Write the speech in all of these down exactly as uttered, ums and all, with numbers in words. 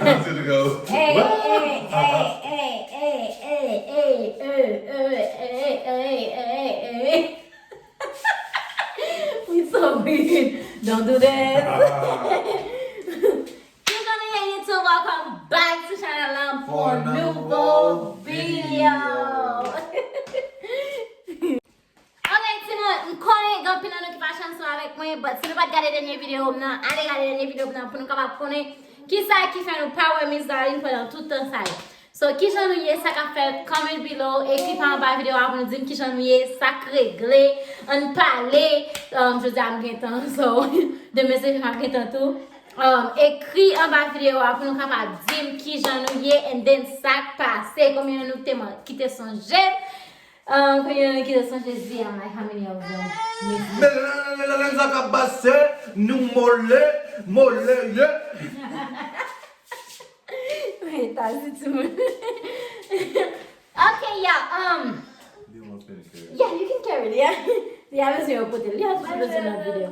Hey, hey, hey, hey, hey, hey, hey, hey, hey, hey, hey, hey, hey, hey, hey, hey, hey, hey, hey. We so weird. Don't do this. Kijan nou ye YouTube, welcome back to channel lan pou nouvo video. Ok, timoun, m konnen gen anpil nan nou ki fache ansanm avèk mwen, but si nou pa t gade dènye videyo m nan, ale gade dènye videyo m nan pou nou kapab konnen kisa ki fè nou pa wè Miss Darline pandan tout tan sa yo. So, kijan nou ye, sa k ap fèt, comment below, ekri pa anba videyo a pou nou di m kijan nou ye, sa k regle, ann pale. Um, jodi a m gen tan, so, demen se m ap gen tan tou. Um, ekri anba videyo a pou nou kapab di m kijan nou ye, and then sa k pase, konbyen nan nou ki te man-, ki te sonje m. Um, konbyen nan nou ki te sonje zi a, like, how many of them? Mezanmi, sa k ap pase, nou mole, mole, ye. Mwen ta di timoun. Ok, yeah, um, yeah, you can carry it, yeah. Li a bezwen yo pote l. Li a toujou bezwen nan videyo.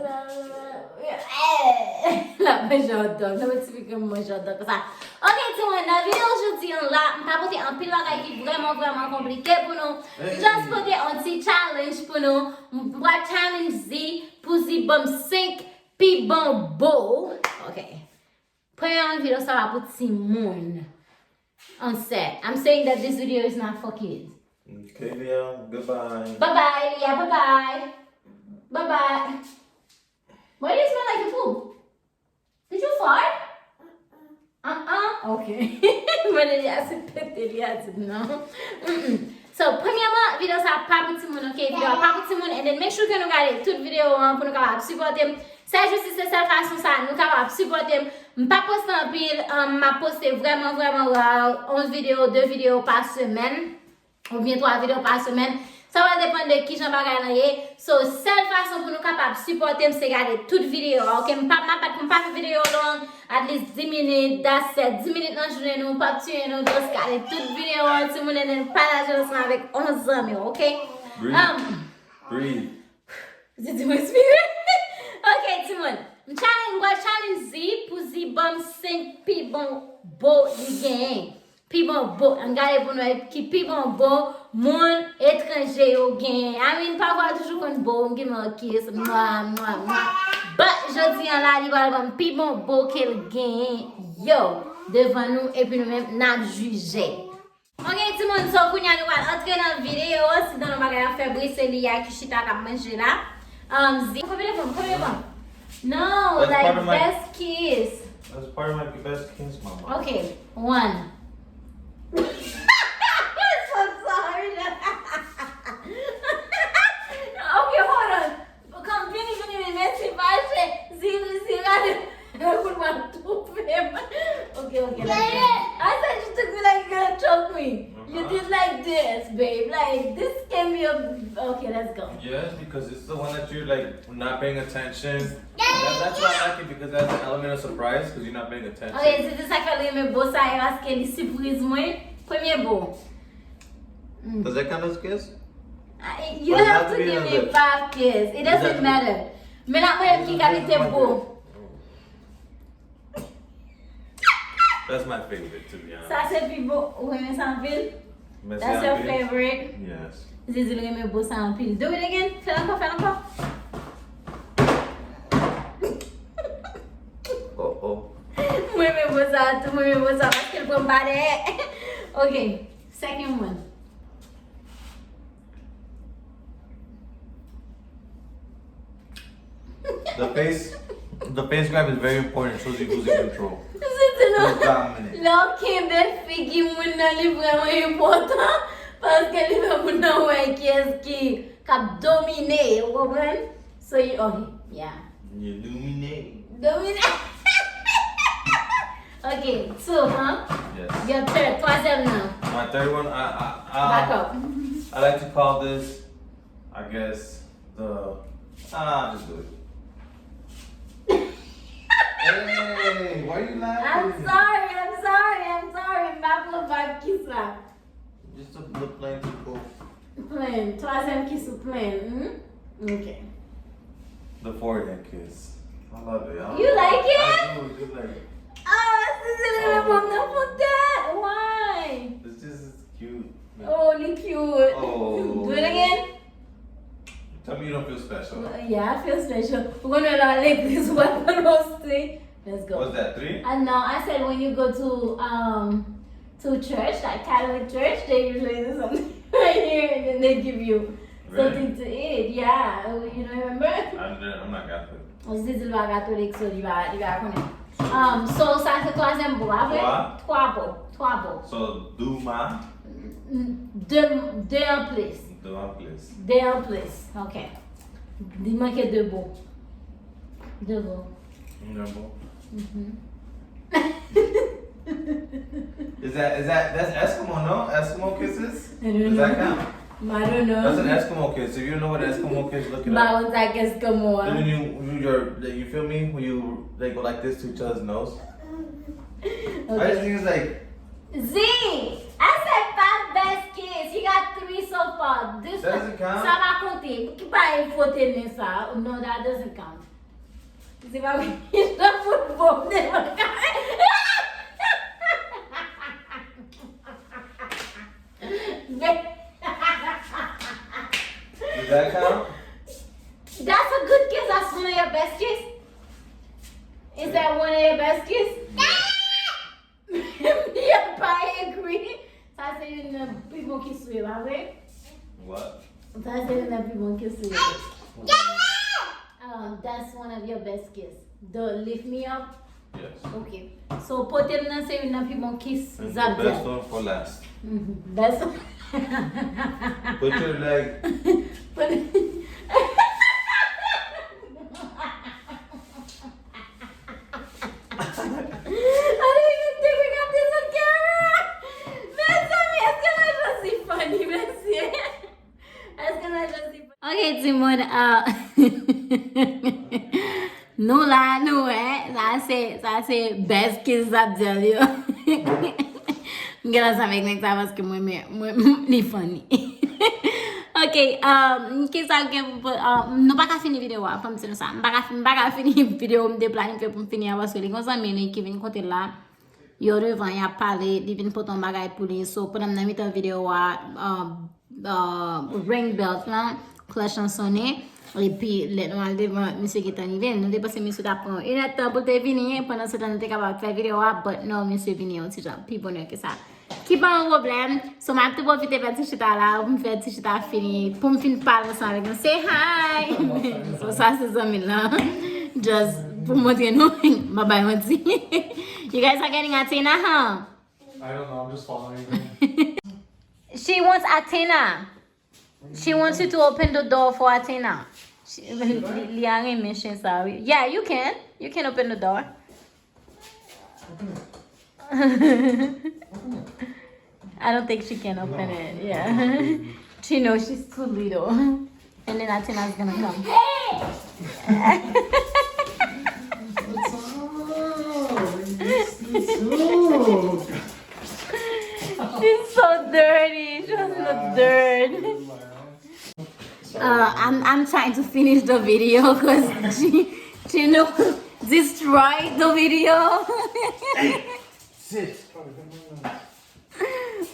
L ap manje hot dog. Nan mwen ti pikan manje hot dog konsa. Ok, timoun, nan videyo jodi an la, m pa pote anpil bagay ki vrèman, vrèman konplike pou nou. M just pote yon ti challenge pou nou. M pral challenge Zi pou Zi ban m senk pi bon bo. Ok. Premyèman, videyo sa pa pou timoun. On set. I'm saying that this video is not for kids. Okay, Leah, goodbye. Bye bye, Leah, bye bye. Bye bye. Why do you smell like a poop? Did you fart? Uh-uh. Okay. Mwen, Leah se pete, Leah di non. Mm-mm. So, premyèman, videyo sa pa pou timoun, ok? Videyo a pa pou timoun, and then make sure ke nou gade tout videyo an pou nou kapab sipòte m. Sèl jistis se sèl fason sa nou kapab sipòte m. M pa poste anpil, um, m ap poste vrèman, vrèman ra, yon videyo, de videyo pa semèn, oubyen twa videyo pa semèn. Sa va depann de kijan bagay lan ye. So, sèl fason pou nou kapab sipòte m se gade tout videyo a, ok? M pa, m ap bat pou m pa fè videyo long, at least dis minit, that's it. Dis minit nan jounen nou, p ap tiye nou, just gade tout videyo an, timoun, and then pataje l ansanm avèk yon zanmi w, ok? Breathe. Um, Breathe. Zi di m respire. Ok, timoun. M challenge, m pral challenge Zi pou Zi ban m senk pi bon bo li genyen. Pi bon bo. Ann gade pou n wè ki pi bon bo moun etranje yo genyen. I mean, pafwa yo toujou konn bo, m gen mwen kiss, mwa, mwa, mwa. But, jodi an la, li pral ban m pi bon bo ke l genyen yo devan nou, epi nou menm, n ap jije. Ok, timoun, so kounye a nou pral antre nan videyo an, sinon nou bagay ap fè bri, se Leah ki chita k ap manje la. Um, Zi, konbyen bon, konbyen bon? No, like, best kiss. That's part of my best kiss, mama. Ok, one. So sorry. Ok, hold on. Kòm vini, vini, vini, men si fache, si, si rale, kout mwen toufe m. Ok, ok, let's go. I said you took me like you gonna choke me. You did like this, babe. Like, this can be a, okay, let's go. Yes, because it's the one that you're, like, not paying attention. That, that's why I like it, because that's an element of surprise, because you're not paying attention. Ok, se te sa k fè l renmen bo sa, e paske li sipriz mwen. Premye bo. Mm. Does that count as kiss? I, you don't have to give me five kiss. It doesn't matter. Men la mwen ki kalite bo. That's my favorite, to be honest. Sa se pi bon. Ou renmen sa anpil? That's your favorite? Yes. Zizi renmen bo sa anpil. Do it again. Fè l ankò, fè l ankò. Oh, oh. Mwen renmen bo sa tou, mwen renmen bo sa paske l pran m pa dèyè. Ok. Second one. The face, the face grab is very important. Shows you who's in control. Who's dominant. Lè w kenbe figi moun nan, li vrèman enpòtan paske li fè moun nan wè kiyès ki k ap domine, ou konprann? So you, okay, yeah. You domine. Domine. Ok, two, huh? Yes. Your third, twazyèm nan. My third one, I, I, I, I like to call this, I guess, the, ah, just do it. Hey, why you laughing? I'm sorry, I'm sorry, I'm sorry. M pa pran vibe kiss la. Just the, the plain people. Plain. Twazyèm kiss ou plain, hmm? Ok. The forehead kiss. I love it. You like it? I do, I do like it. Oh, Zizi li renmen Yeah, I feel special. We're gonna legliz, we're gonna stay. Let's go. What's that, three? And now I said when you go to um to church, like Catholic church, they usually do something right here and then they give you Really? Something to eat. Yeah, you don't remember? I'm, I'm not Catholic. Ou se di l pa katolik, so li pa li pa konnen. Um, so sa se twazyèm bo, apre? Twa. Twa bo. Twa bo. So, duma, Mm, De, de an plis. duma plis. De an plis. Ok. Li manke de bo. De bo. Duma bo. Mhm. Is that, is that, that's Eskimo, no? Eskimo kisses? I don't Does that know. count? I don't know. That's an Eskimo kiss. If you don't know what an Eskimo kiss, look it Ba up. Konn sa kès kòman Then an. When you, you, your, that you feel me? When you, they go like this to each other's nose. I just Okay. think it's like, Zee! I said five best kiss. He got three so far. This Doesn't count. Sa pa konte. Ki pa e fote nen sa? No, that doesn't count. Se pa mwen ki jan pou l bon, mwen pa ka. Does that count? That's a good kiss. That's one of your best kiss. Is that one of your best kiss? Li pa ekri. Sa se youn nan pi bon kiss ou ye, pa vre? What? Sa se youn nan pi bon kiss ou ye. Um, that's one of your best kiss. The lift me up. Yes. Ok. So, pote m nan se youn nan pi bon kiss And the Zabdel. Best one for last. Mhm. Best one. Put your leg. Pote- Mezanmi, èske nan Josi funny, mesye? Èske nan Josi funny? Ok, timoun, ah, nou la, nou wè, sa se, sa se best kiss Zabdel yo. M gen ansanm avèk nèg sa paske mwen, mwen, mwen, li funny. Ok, um, kisa gen pou, um, nou pa ka fini videyo a, fò m di nou sa. M pa ka, m pa ka fini videyo m te planifye pou m fini an paske li gon zanmi li ki vin kote l la. Yo devan, y ap pale, li vin pote yon bagay pou li. So, pandan m nan mitan videyo a, um, uh, ring bell lan, klòch lan sonnen. Epi, lè nou al devan, misye gentan rive. Nou te panse misye t ap pran yon èdtan pou l te vini, pandan se tan nou te kapab fè videyo a, but no, misye vini yon ti jan pi bonè ke sa. Ki pa yon pwoblèm. So, m ap tou pwofite fè ti chita la, pou m fè ti chita fini, pou m fin pale ansanm avèk nou. Say hi! So, sa se zanmi l lan. Just pou m montre nou, m ap bay manti. You guys are getting Athena, huh? I don't know, I'm just following them. She wants Athena. She wants you to open the door for Athena. She, li, li a renmen chen sa, wi. Yeah, you can. You can open the door. Open it. Open it. I don't think she can open it. Yeah. She knows she's too little. And then Athena's gonna come. What's up? We missed you too. She's so dirty. She wants to look dirt. Uh, I'm, I'm trying to finish the video because she, she know destroyed the video. Sit.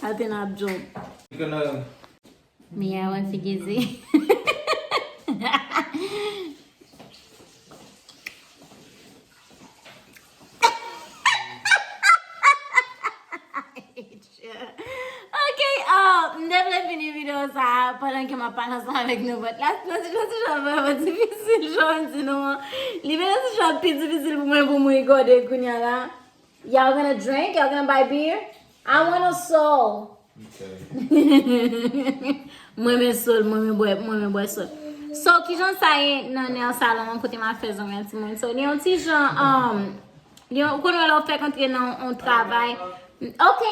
Athena ap jump. You're gonna Mia wè figi Zee. Ok, uh, m te vle fini videyo sa a pandan ke m ap pale ansanm avèk nou, but la, la sitiyasyon vrèman difisil, jan m di nou an. Li vin yon sitiyasyon pi difisil pou mwen pou m rekòde kounye a la. Y'all gonna drink? Y'all gonna buy beer? I want a soul. Okay. Mwen men sol, mwen men bwè, mwen men bwè sol. So, kijan sa ye nan nan salon an kote m ap fè zanmi an timoun? So, li yon ti jan, um, li yon, ou konn wè lè w fèk antre nan yon travay. Ok!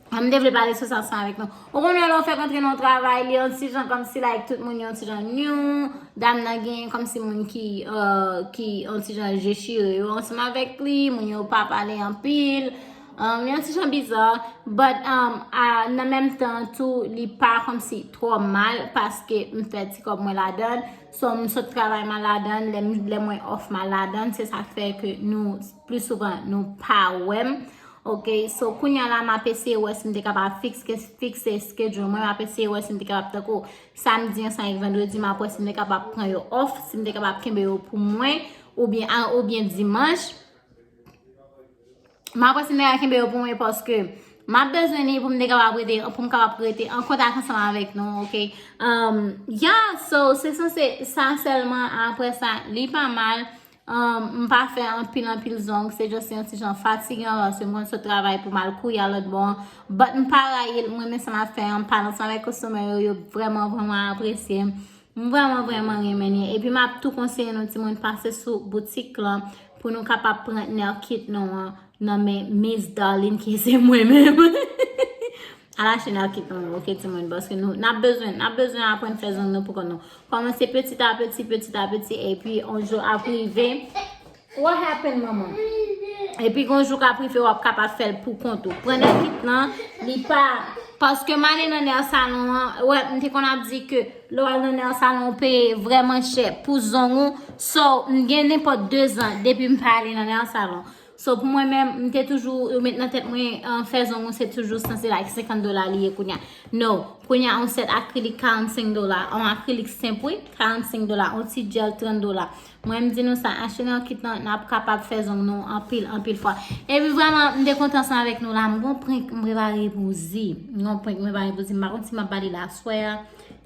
M te vle pale sou sa ansanm avèk nou. Ou konn wè lè w fèk antre nan yon travay, li yon ti jan kòmsi, like, tout moun yon ti jan new. Dam nan gen kòmsi moun ki, uh, ki yon ti jan je chire yo ansanm avèk li, moun yo pa pale anpil. Um, yon ti jan biza, but, um, a, nan menm tan tou, li pa kòmsi twò mal, paske m fè ti kòb mwen ladan, so m sot travay m al ladan, lè m, lè mwen off m al ladan, se sa k fè ke nou, pli souvan, nou pa wè m. Ok, so kounye a la m ap eseye wè si m te kapab fikse, fikse schedule mwen, m ap eseye wè si m te kapab tankou samdi ansanm ak vandredi, m ap wè si m te kapab pran yo off, si m te kapab kenbe yo pou mwen, oubyen, a- oubyen dimanch. M ap wè si m te ka kenbe yo pou mwen paske m ap bezwen li pou m te kapab rete, pou m kapab rete an kontak ansanm avèk nou, ok? Um, yeah, so se sanse sa sèlman, apre sa, li pa mal. Um, m pa fè anpil, anpil zong, se just yon ti jan fatigan paske mwen sot travay pou m al kouri a lòt bò an. But m pa rayi l, m renmen sa m ap fè an, m pale ansanm avèk customer yo, yo vrèman, vrèman apresye m. M vrèman, vrèman renmen li. Epi m ap tou konseye nou timoun pase sou boutik lan pou nou kapab pran nail kit nou an nan men Miss Darlene ki se mwen menm. Al achte nail kit nou, ok, timoun, paske nou, n ap bezwen, n ap bezwen aprann fè zong nou pou kont nou. Kòmanse petit à petit, petit à petit, epi yon jou ap rive. What happened, manman? Epi yon jou k ap rive, w ap kapab fè l pou kont ou. Pran nail kit lan, li pa, paske m ale nan nail salon an, wè, m te konn ap di ke lè w al nan nail salon, ou peye vrèman chè pou zong ou. So, m gen nenpòt de zan depi m pa ale nan nail salon. So, pou mwen menm, m te toujou, yo met nan tèt mwen, an, fè zong ou se toujou sanse like senkant dola li ye kounye a. No, kounye a, yon sèt akrilik karannsenk dola, yon akrilik senp, wi, karannsenk dola, yon ti jèl trant dola. Mwen, m di nou sa, achte nail kit lan, n ap kapab fè zong nou anpil, anpil fwa. Epi vrèman, m te kontan ansanm avèk nou la, m gon prank m prepare pou Zi. M gon prank m prepare pou Zi, m pa konn si m ap ba li la aswè a,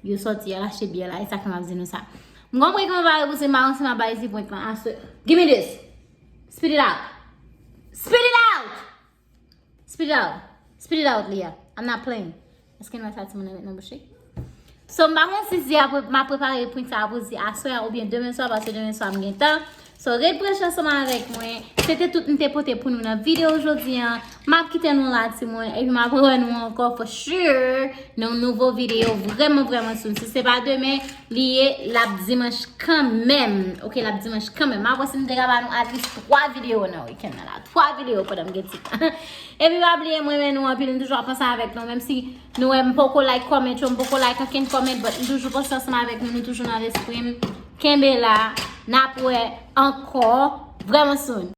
yo sòti al achte byè la, e sa fè m ap di nou sa. M gon prank m prepare pou Zi, m pa konn si m ap ba Zi prank lan aswè. Give me this! Spit it out! Spit it out! Spit it out! Spit it out, Leah. I'm not playing. Èske nou wè sa timoun nan met nan bouch li? So, m pa konn si Zi ap, m ap prepare prank sa pou Zi aswè a oubyen demen swa, paske demen swa m gen tan. So, ret branche ansanm avèk mwen. Se te tout m te pote pou nou nan videyo jodi a. M ap kite nou la, timoun. Epi m ap wè nou ankò for sure nan yon nouvo videyo vrèman, vrèman soon. Si se pa demen, li ye, l ap dimanch kanmenm. Ok, l ap dimanch kanmenm. M ap wè si m te ka ba nou at least twa videyo nan weekend nan la. Twa videyo pandan m gen ti tan. Epi pa bliye, mwen renmen nou anpil, m toujou ap panse avèk nou, menm si nou wè m poko like comment yo, m poko like ankenn comment, but m toujou panse ansanm avèk nou, nou toujou nan lespri m. Kenbe la, n ap wè ankò, vrèman soon.